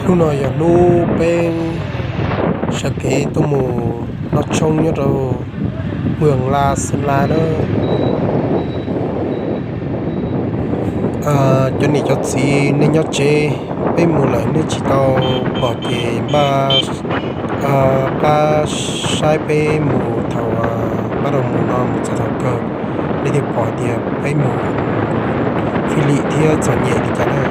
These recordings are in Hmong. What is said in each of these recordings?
Hnub no yog hnub peb sawv kev tuaj mus noj tshoob nyob rau Mường La, Sơn La na. Cov niam cov txiv nej nyob tsev, peb mus lawm nej tsis tau pom ces npaj qab saib peb mus thaum npaj rau mus no mus txog thaum kawg, nej thiaj pom tias peb mus fij lim thiab txom nyem li cas na.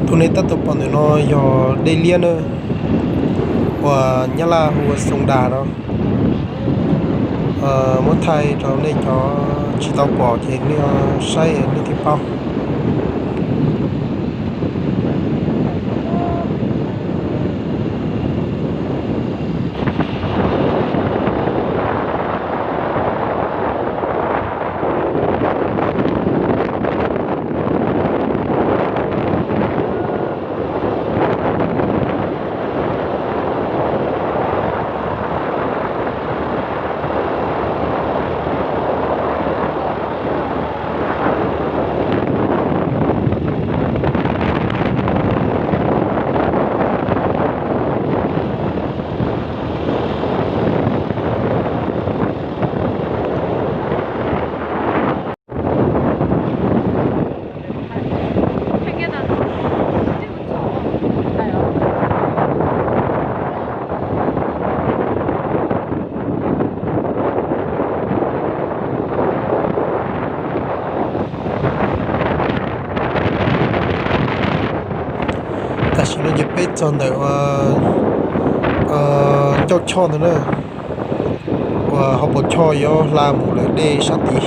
Tus nej tab tom pom ntawm no yog dej liab na, uas Nyab Laj hu ua Sông Đà no. Muab thaij rau nej cov tsis tau pom ces nej saib nej thiaj paub. Tam sim no ces peb txog ntawm ncauj choj ntawd na, uas hauv paus choj yuav hla mus lawm dej sab tid.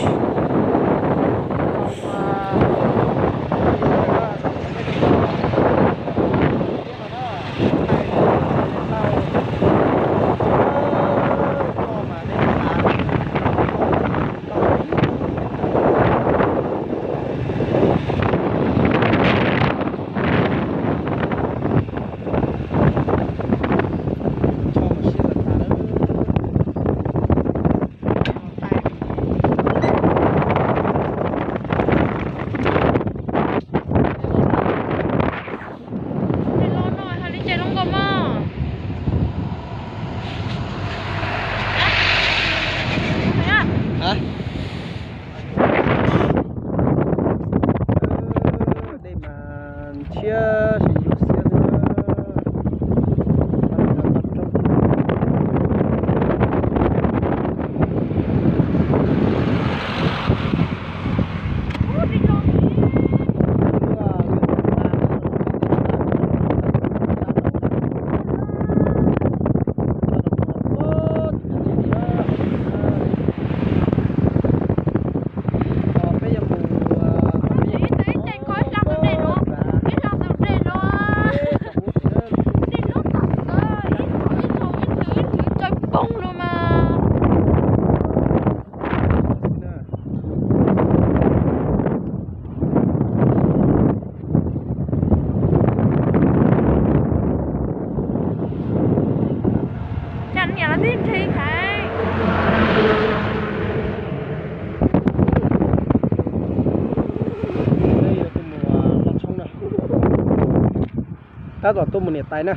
Tab tom tuaj mus niam tais na.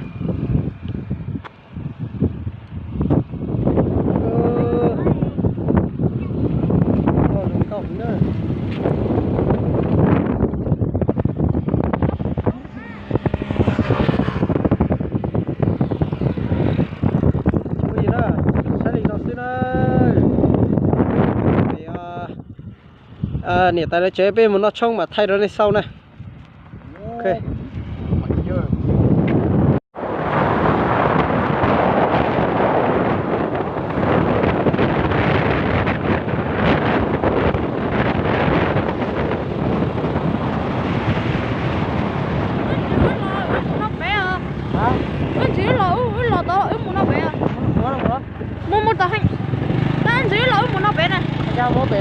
Saib li no xwb na. Niam tais lawv tsev, peb mus noj tshoob mam thaij rau nej xauj na. Wb ntsis wb los wb mus no pem os. Wb ntsis wb los wb los tod wb mus no pem os. Mus mus tod heev. Tab ntsis wb los wb mus no pem na. Nyob tim ub.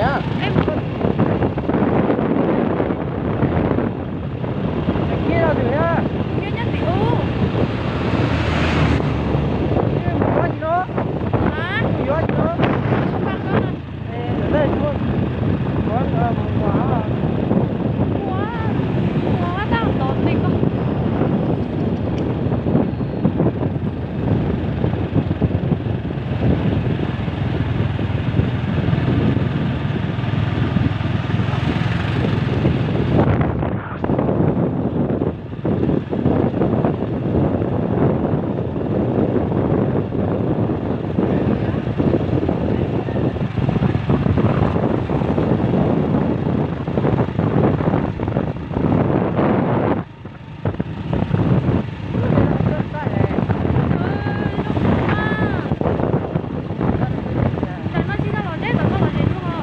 Ntawm no tsis tau los deb, ntawm no los ze dua.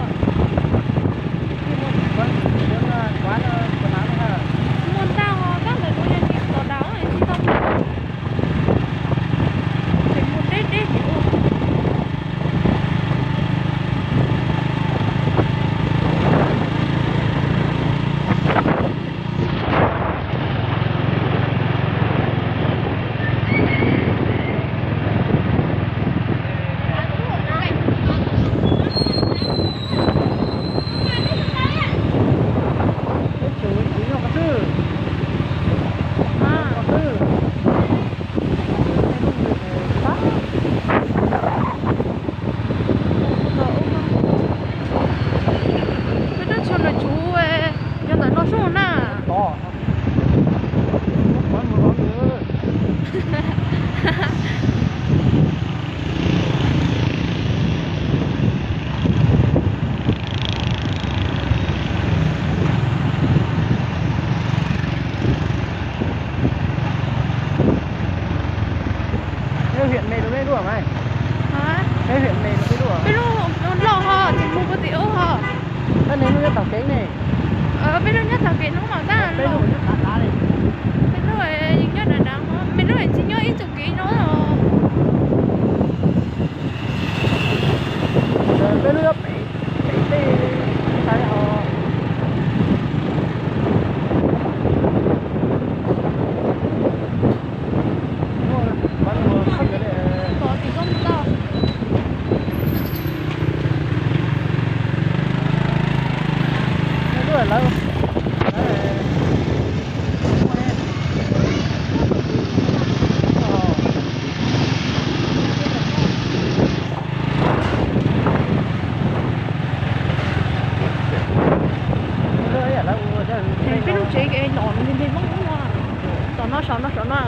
Muaj ntau, kab ntawm no yog tsis los daus tsis tau. Ces muaj deb deb ces ua. Peb rau tshua nws tsuv, yog ntawm no sub na. Peb lub, peb lub loj ho tsis mus puag tim ub ho. Peb lub nyob tag kev no mas tab, peb lub nyob dav dav, peb lub tsis nyob ib txoj kev no. Peb lub nyob pem, pem tej ntawd os. Peb lub tsev los nti nti Hmoob ub no. Tom no saum no saum no.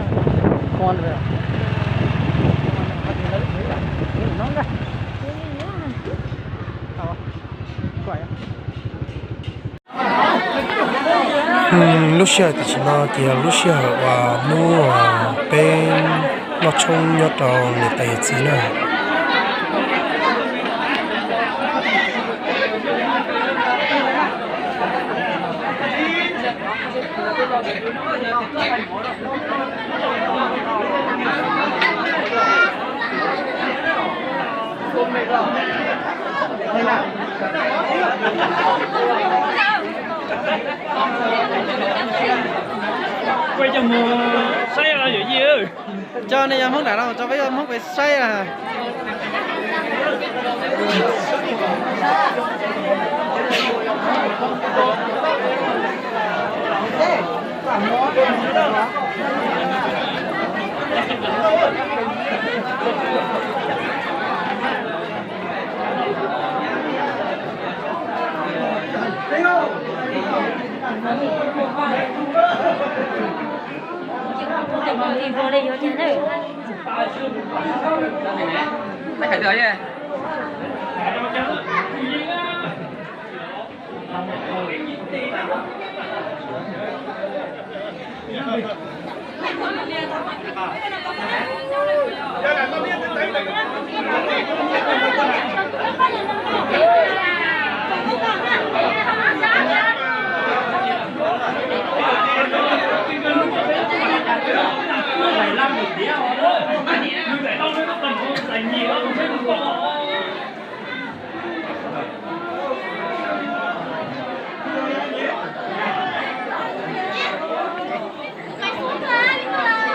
Lub sij hawm tam sim no ces yog lub sij hawm uas hnub peb noj tshoob nyob rau niam tais yawm txiv na. Coj nej cov Hmoob nram no tso peb cov Hmoob pem saib.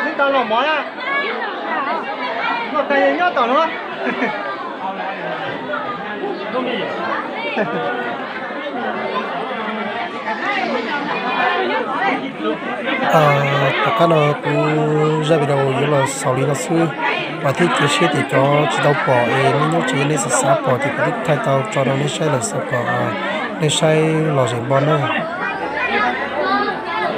Neb tau los mov na? Noj tas nyob tom no. Tom qab no kuv zaj video yuav los xaus li no xwb. Vam thiab cia siab tias cov tsis tau pom es nej nyob tsev nej xav xav pom ces kuv twb thaij tau tso rau nej saib lawm xav kom nej saib lom zem npo na.